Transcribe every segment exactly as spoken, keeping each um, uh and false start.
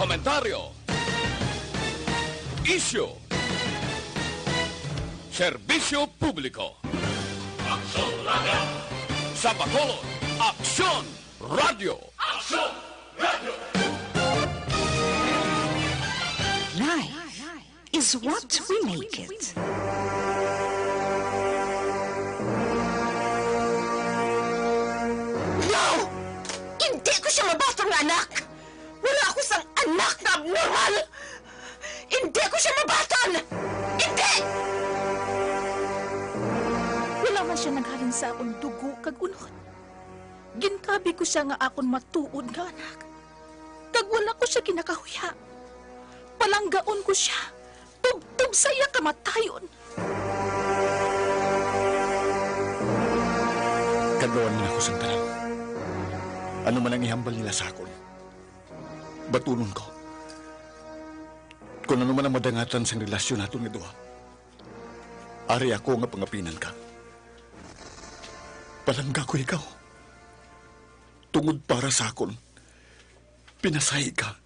Komentaryo. Isyu. Serbisyo publiko. Aksyon Radio. Sa Bacolod, Aksyon Radio. Aksyon Radio. Life is what we make it. No! Hindi ko siya mabaton nga anak! Wala ako sang anak nga abnormal! Hindi ko siya mabaton! Hindi! Wala man siya naghalin sa akon dugo kag unod. Ginkabi ko sia nga akon matuod nga anak, kag wala ko sia ginakahuya. Palanggaon ko sia tubtob sa iya kamatayon. Kadluan man ako sang tanan. Ano man ang ihambal nila sa akon, batunon ko. Kon ano man ang madangatan sang relasyon naton nga duha, ari ako nga pangapinan ka. Palangga ko ikaw. Tungod para sa akon, pinasahi ka.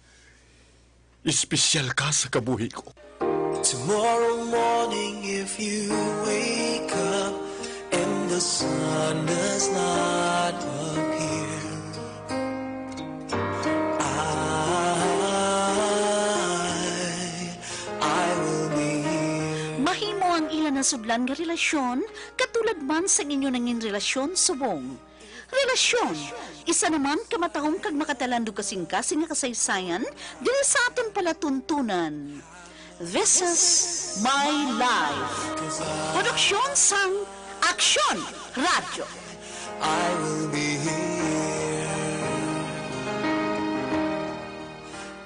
Espesyal ka sa kabuhi ko. Tomorrow morning, if you wake up and the sun does not appear, I, I will be here. Mahimo ang ila nasudlan nga relasyon, katulad man sang inyo nangin relasyon subong. Relasyon, isa naman ka matahom kag makatalandog kasing-kasing nga kasaysayan diri sa aton palatuntunan. This is My Life. Produksyon sang Aksyon Radyo. I will be here.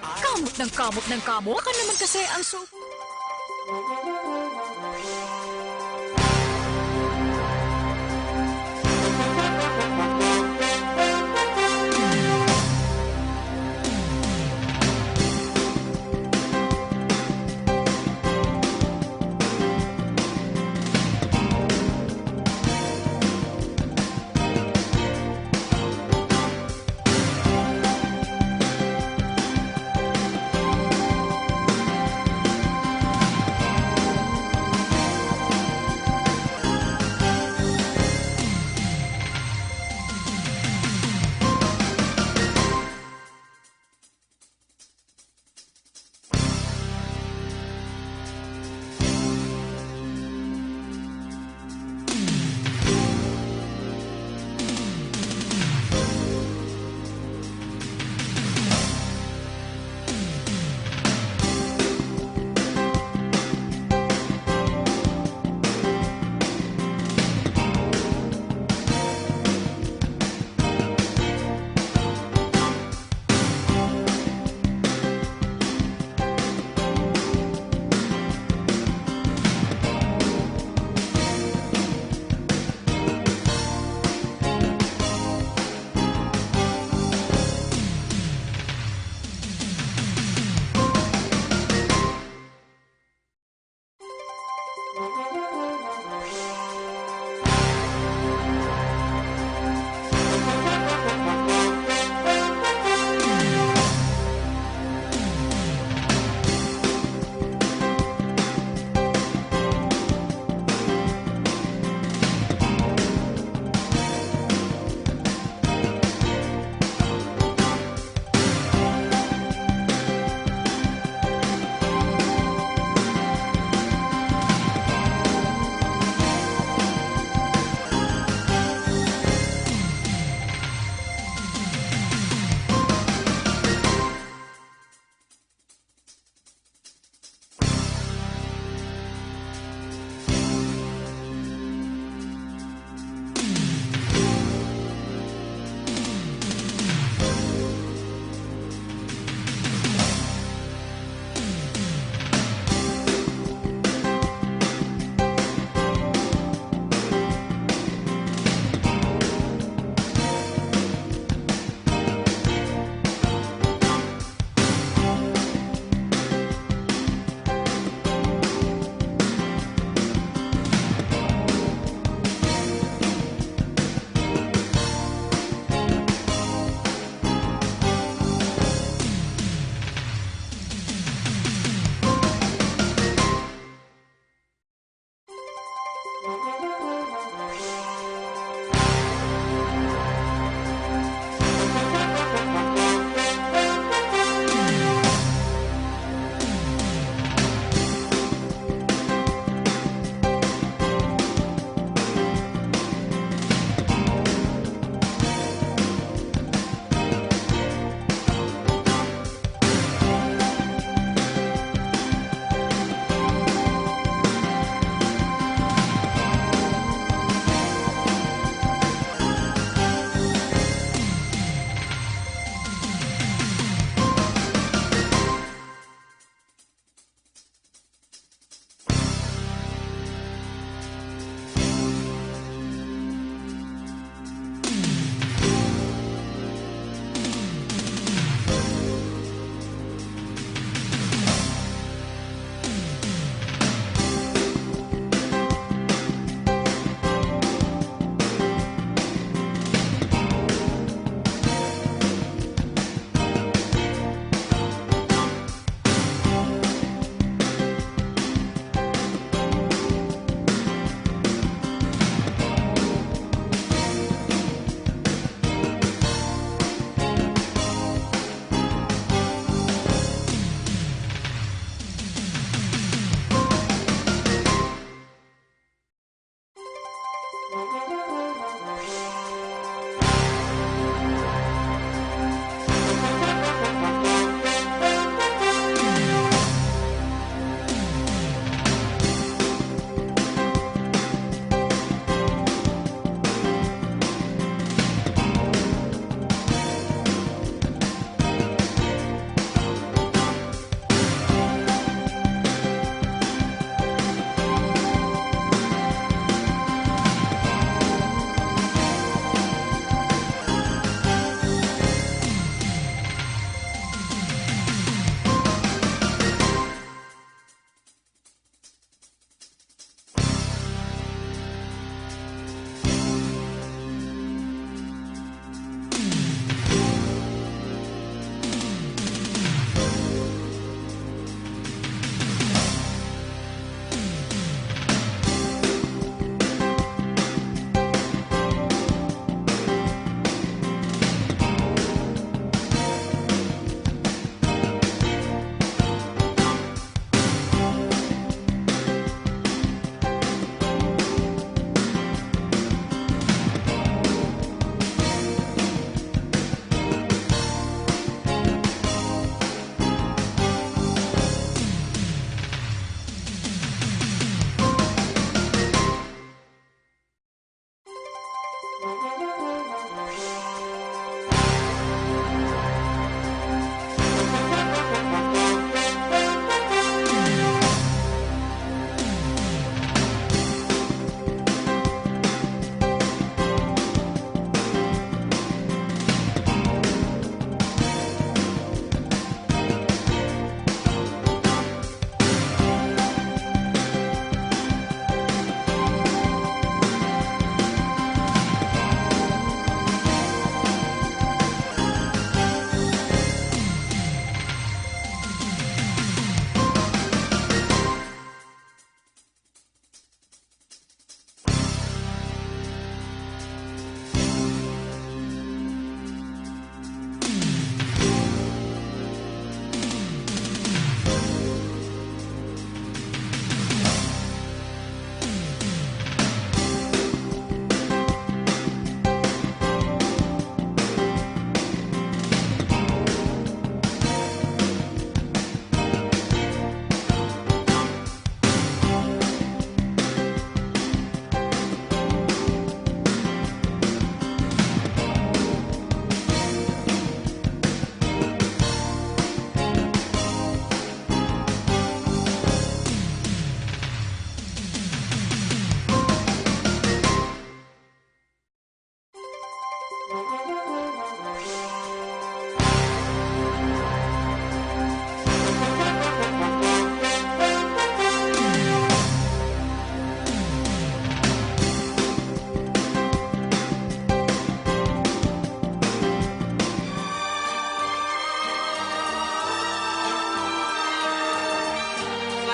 Kamot ng kamot ng kamot. Baka naman kasi ang so-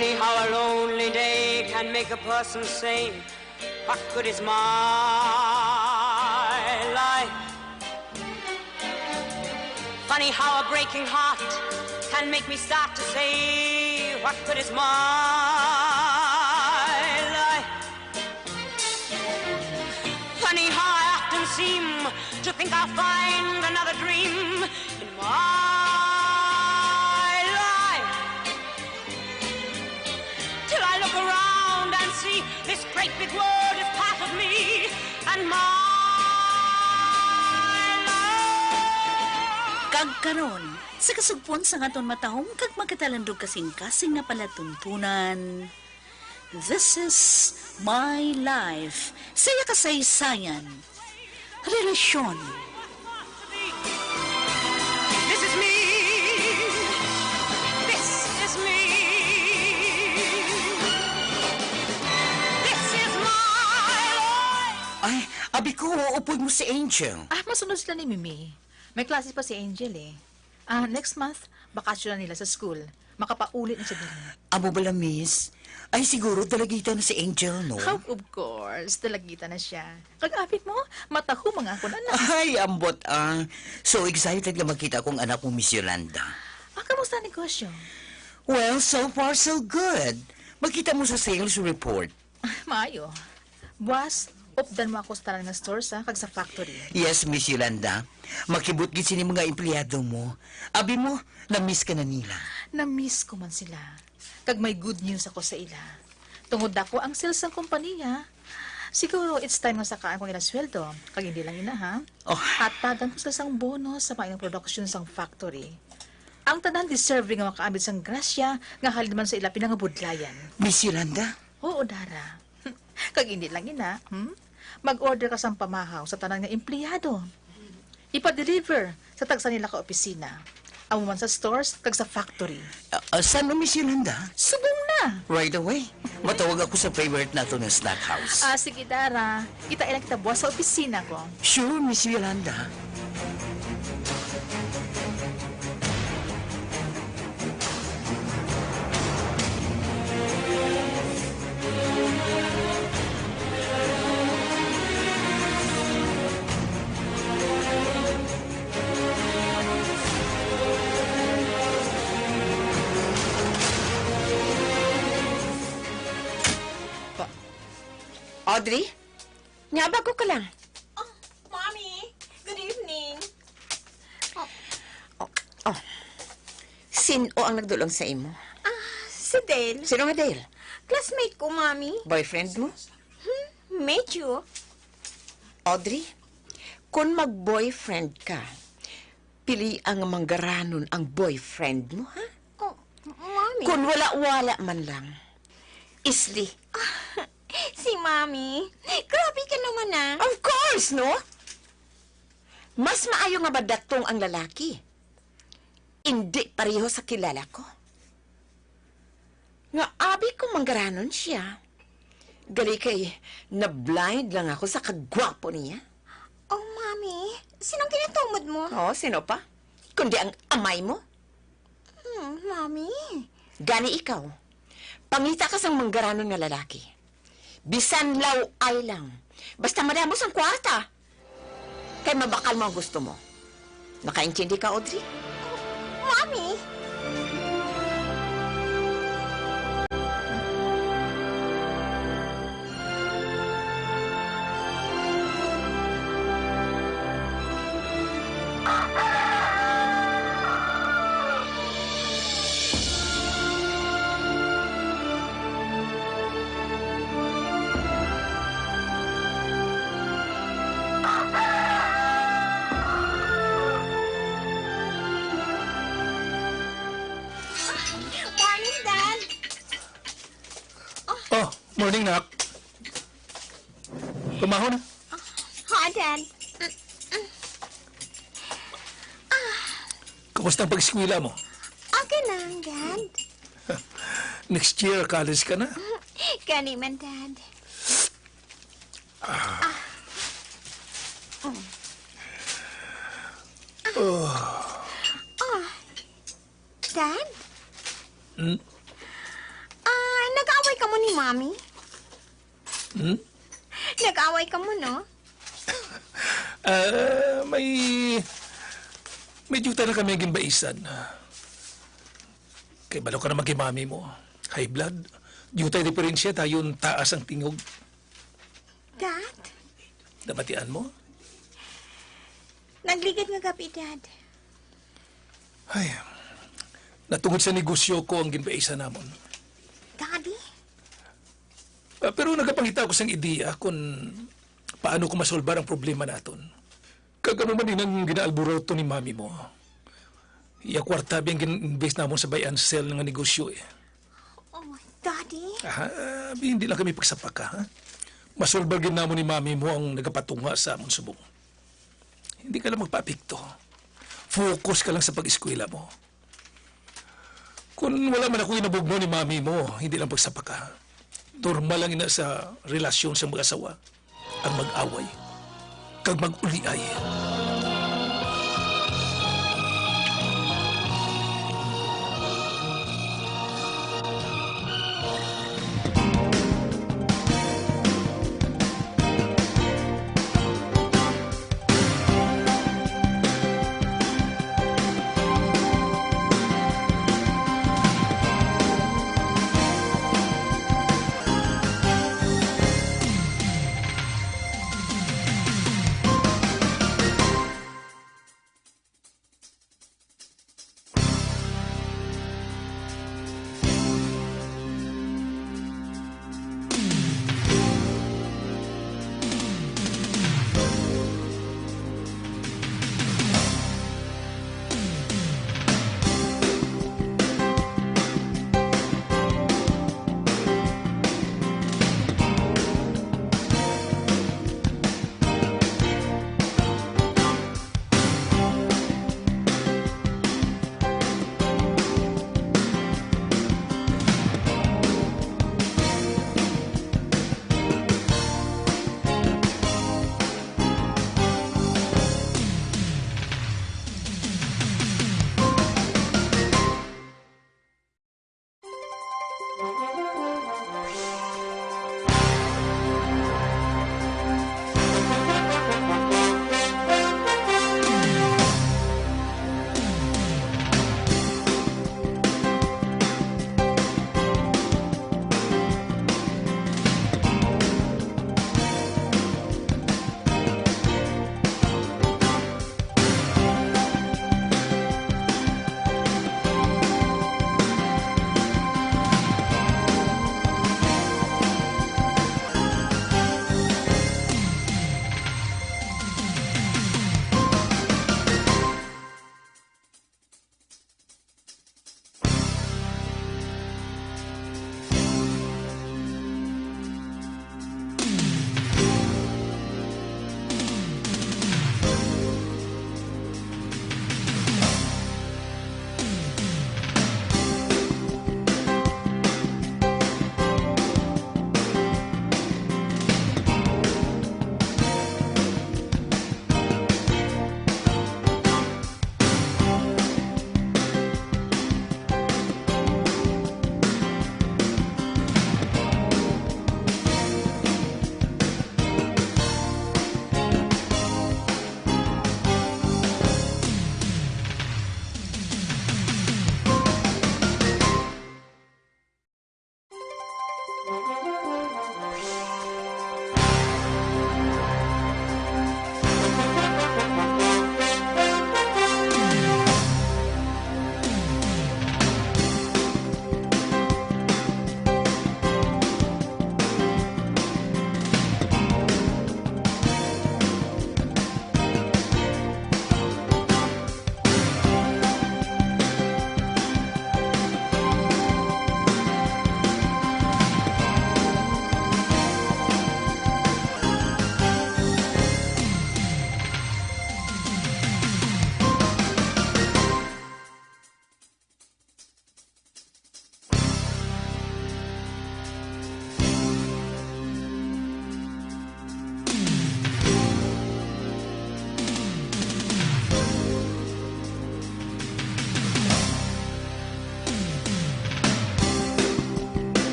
Funny how a lonely day can make a person say, "What good is my life?" Funny how a breaking heart can make me start to say, "What good is my life?" Funny how I often seem to think I'll find another dream in my life. Till I look around and see this great big world is part of me and my life. Kag karon, sa kasugpon sang aton matahom kag magkatalandog kasing-kasing nga palatuntunan, This is My Life, sa iya kasaysayan, relasyon. This is me. This is me. This is my life. Ay, abi ko, upod mo si Angel. Ah, masunod sila ni Mimi. May klase pa si Angel eh. Ah, next month, bakasyon na nila sa school. Makapauli na siya diri. Amo bala, miss? Ay, siguro dalagita na si Angel, no? Oh, of course, dalagita na siya. Kag abi mo, matahom ang akon anak. Ay, ambot, ah. So excited nga makita ko ang anak mo, Miss Yolanda. Ah, kamusta ang negosyo? Well, so far, so good. Makita mo sa sales report. Maayo. Buwas, updan mo ako sa tanan nga stores, ha, kag sa factory. Yes, Miss Yolanda. Makibot gid sini mga empleyado mo. Abi mo, na-miss ka na nila. Na-miss ko man sila. Kag may good news ako sa ila. Tungod dako ang sales sang kompanya, siguro it's time nga sakaan ko ang ila sweldo. Kag hindi lang ina, ha? Oh. Hatagan ko sila sang bonus sa mga production sang factory. Ang tanan deserving nga makaambit sang grasya nga halin man sa ila pinangabudlayan. Miss Yolanda? Oo, Dara. Kag hindi lang ina, hmm? Mag-order ka sang pamahaw sa tanan nga empleyado. Ipa-deliver sa tagsa nila ka opisina. Amo man sa stores kag sa factory. Ah, ah, san, Miss Yolanda? Subong na! Right away. Matawag ako sa favorite nato nga snack house. Ah, sige, Dara. Kita lang kita buwas sa opisina ko. Sure, Miss Yolanda. Pa-, Audrey? Nga, bago ka lang. Oh, Mommy, good evening. Oh, oh. Sin-o ang nagdulong sa imo? Ah, si Dale. Sino nga Dale? Classmate ko, Mommy. Boyfriend mo? Hmm, medyo. Audrey, kung mag-boyfriend ka, pili ang manggaranon ang boyfriend mo, ha? Oh, Mommy. Kung wala-wala man lang, isli. Si Mommy, grabe ka naman, ah. Of course, no? Mas maayo nga madatong ang lalaki. Indi pareho sa kilala ko. Nga abi ko manggaranon siya. Gali kay na-blind lang ako sa kagwapo niya. Oh, Mommy, sinong ginatumod mo? Oh, sino pa? Kundi ang amay mo. Hmm, Mommy. Gani ikaw, pangita ka sang manggaranon nga lalaki. Bisan law-ay lang. Basta madamo sang kwarta. Kay mabakal mo ang gusto mo. Nakaintindi ka, Audrey? Mommy! Morning, Dad. Oh, morning, nak. Pamahaw na. Ha, Dad? Kumusta ang pag-eskwela mo? Okay lang, Dad. Next year, college ka na. Gani man, Dad. Ah. Oh. Ah. Dad? Hmm? Ni Mami? Hmm? Nag-away kamo, no? Ah, may, may duta na kami ginbaisan. Kay balo ka naman kay mami mo. High blood. Duta diferensya tayo taas ang tingog. Dad? Nabatian mo? Nagligad nga gabi, Dad. Ay, natungod sa negosyo ko ang ginbaisan namon. Daddy? Ah, pero nagapangita ako sang ideya kung paano ko masolbar ang problema naton. Kag amo man din ang ginaalburoto ni mami mo. Iya kwarta biyang gin-invest namon sa buy and sell nga negosyo eh. Oh, Daddy? Ah, hindi lang kami pagsapaka, ha? Masolbar gid namon ni mami mo ang nagapatunga sa amon subong. Hindi ka lang magpaapekto. Focus ka lang sa pag-eskwela mo. Kung wala man ako inabugno ni mami mo, hindi lang pagsapaka. Normal lang ina sa relasyon sa mag-asawa ang mag-away kag mag-uliay.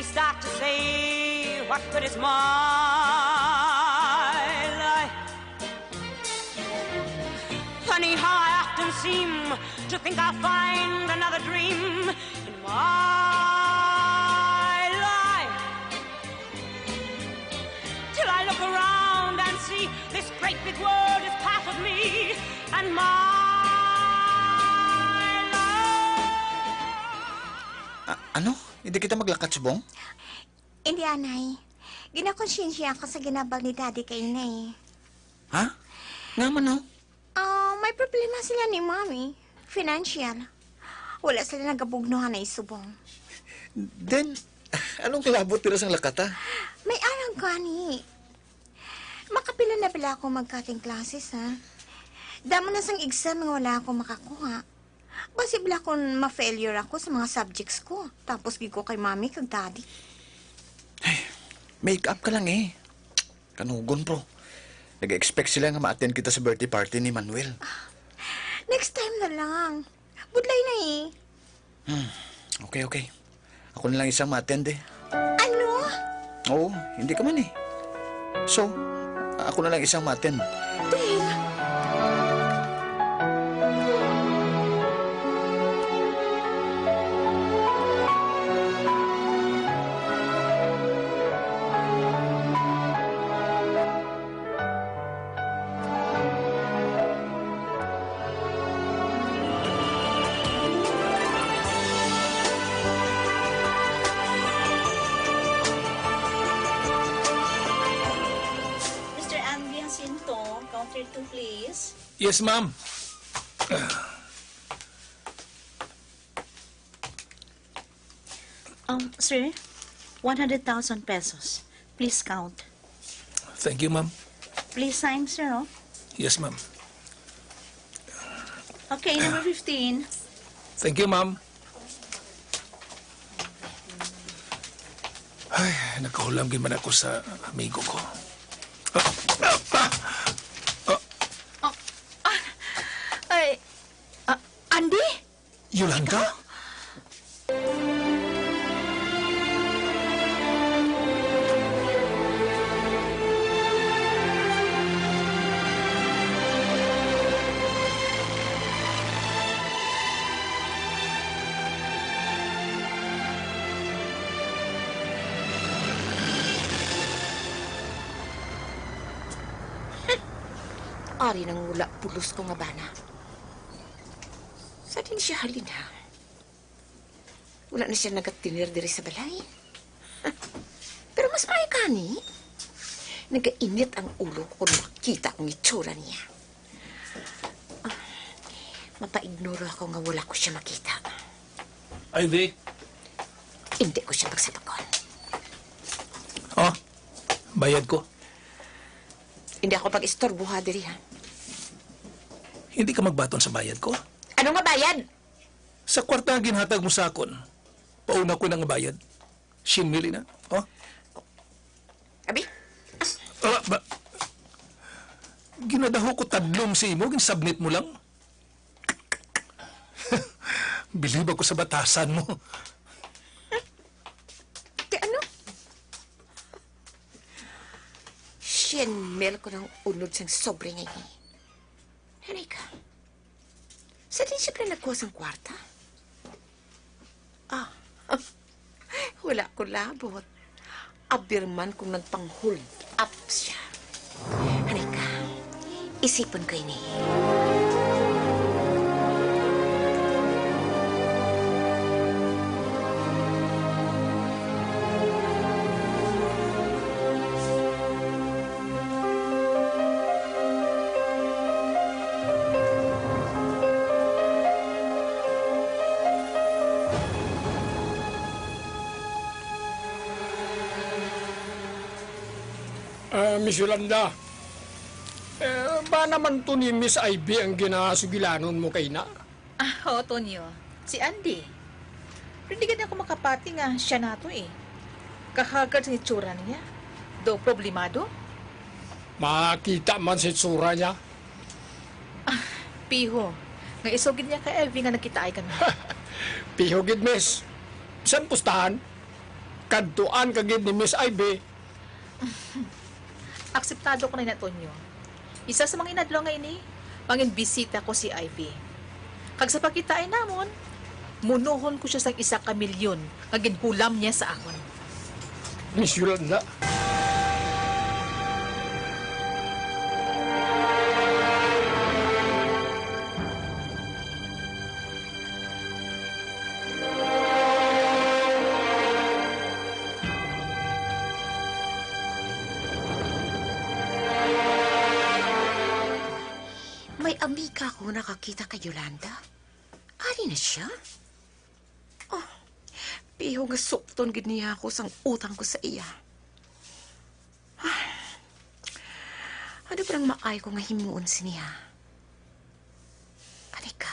Start to say, what good is my life? Funny how I often seem to think I'll find another dream in my life. Till I look around and see this great big world is part of me and my life. Ah, ano? Hindi kita maglakat subong? Hindi, anay. Ginakonsyensya ako sa ginabal ni Daddy kay Nay. Ha? Nga man, no? Ah, may problema sila ni Mommy. Financial. Wala sila nagabugno anay subong. Then, anong labot nila sang lakata? May arang gani. Makapila na bala ako mag-cutting classes, ha? Damo na sang exam nga wala ako makakuha. Basi bala kung ma-failure ako sa mga subjects ko. Tapos gid ko kay Mommy kag Daddy. Make up ka lang eh. Kanugon, bro. Nag-expect sila nga ma-attend kita sa birthday party ni Manuel. Next time na lang. Budlay na eh. Hmm. Okay, okay. Ako na lang isang ma-attend eh. Ano? Oo, hindi ka man eh. So, ako na lang isang ma-attend. Dale! Mister Andy Jacinto, counter two, please. Yes, ma'am. Um, sir, one hundred thousand pesos. Please count. Thank you, ma'am. Please sign, sir, oh. Yes, ma'am. Okay, number fifteen. Thank you, ma'am. Ay, nakahulam gid man ako sa amigo ko. Ay, ah, Andy? Yolanda? Ari nang wala pulos ko nga bana. Sa din siya halin, ha? Wala na siya nagatinir diri sa balay. Pero mas maayo gani. Nagainit ang ulo ko kung makita ko ang itsura niya. Ah, mapaignoro ako nga wala ko siya makita. Ivy, Hindi ko siya pagsapagon. Oh, bayad ko. Hindi ako pag-istorbo ha diri, ha? Hindi ka magbaton sa bayad ko? Ano nga bayad? Sa kwarta nga ginhatag mo sa akon, pauna ko na nga bayad. Siyam mil na. Oh? Abi? Ah, ba, ginadaho ko tadlom sa imo, ginsubmit mo lang. Bilib ako sa batasan mo. Ti ano? Siyam mil ko nang unod sang sobre nga ini. Halika. Sa din siya pala nagkuha sang kwarta? Ah, wala ko labot. Abirman kung nagpang-hold up siya. Halika, isipon ko ini. Ah, Miss Yolanda, eh, ba naman to ni Miss Ivy ang ginasugilanon mo kay na? Ah, oo, Tonyo. Si Andy. Pero di gani ako makapati nga siya na to eh. Kahagad sa itsura niya. Do problemado? Makita man sa itsura niya. Piho. Nga isog gid niya kay Ivy nga nagkitaay kami. Piho gid, miss. Bisan pustahan. kadtuan ka gid ni Miss Ivy. Akseptado ko na ni Antonio. Isa sa mga inadlaw nga ini, manginbisita ko si Ivy. Kag sa pagkitaay namon, munohon ko siya sang isa ka milyon nga ginhulam niya sa akon. Miss Yolanda. May amiga ako nakakita kay Yolanda. Ari na siya? Oh, piho nga sukton gid niya ako sang utang ko sa iya. Ano pa ang maayo ko nga himuon siniya? Anika,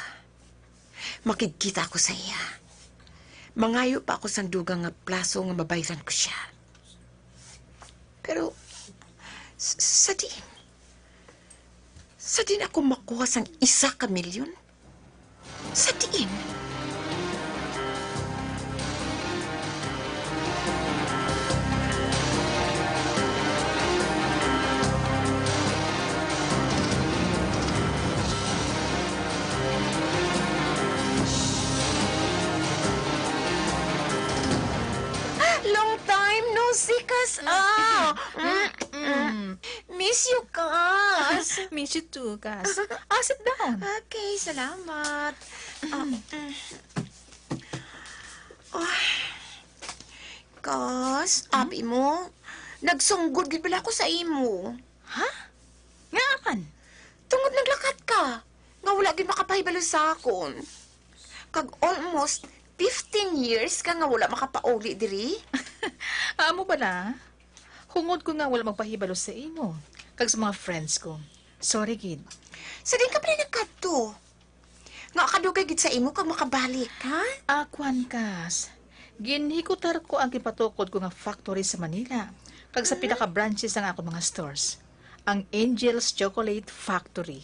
makigkita ako sa iya. Mangayo pa ako sang dugang nga plaso nga mabayran ko siya. Pero, s-, sa diin? Sa diin ako makuha sang isa ka milyon? Sa diin? Long time no see, Kas. Ah, mm, mm. Miss you, Kas. Miss you too, Kas. Ah, sit down. Okay, salamat. Ah, mm. Ay. Kas, abi mo, nagsunggod gid bala ako sa imo. Ha? Ngaa man? Tungod naglakat ka, nga wala gid makapahibalo sa akon. Kag almost fifteen years ka nga wala makapauli diri. Amo bala? Hungod ko nga wala magpahibalo sa imo, kag sa mga friends ko. Sorry gid. Sa diin ka pala nagkadto? Nga kadugay gid sa imo kag makabalik, ha? Ah, kuwan, Kas. Ginhikutar ko ang gipatukod ko nga factory sa Manila, kag sa pinaka-branches sang akon mga stores, ang Angel's Chocolate Factory.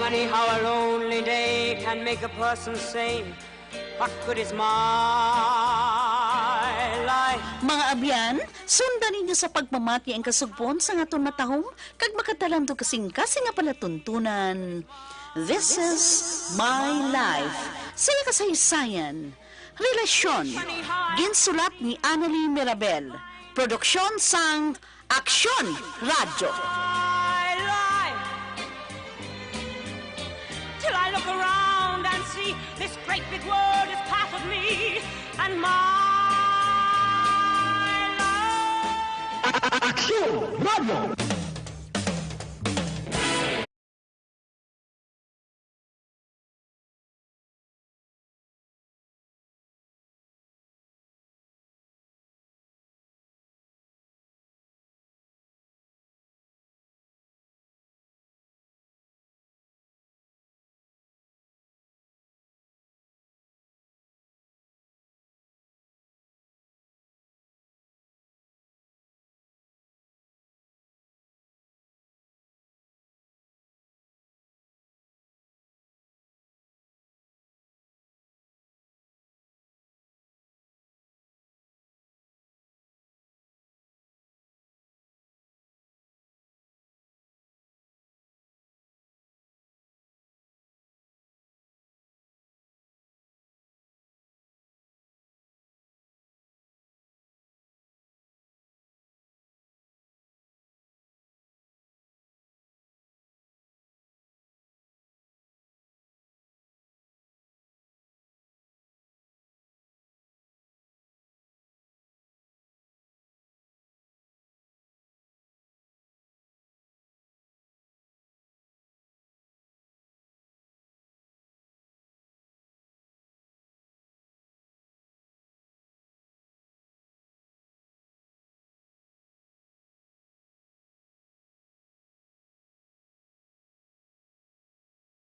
Funny how a lonely day can make a person say, "What good is my life?" Mga abyan, sundan ninyo sa pagpamati ang kasugpon sang aton matahom kag makatalantog kasing-kasing nga palatuntunan. This is My Life. Sa iya kasaysayan, relasyon. Ginsulat ni Annalie Mirabel. Produksyon sang Aksyon Radyo. My life. Till I look around and see this great big world is part of me and my love. Aksyon Radyo.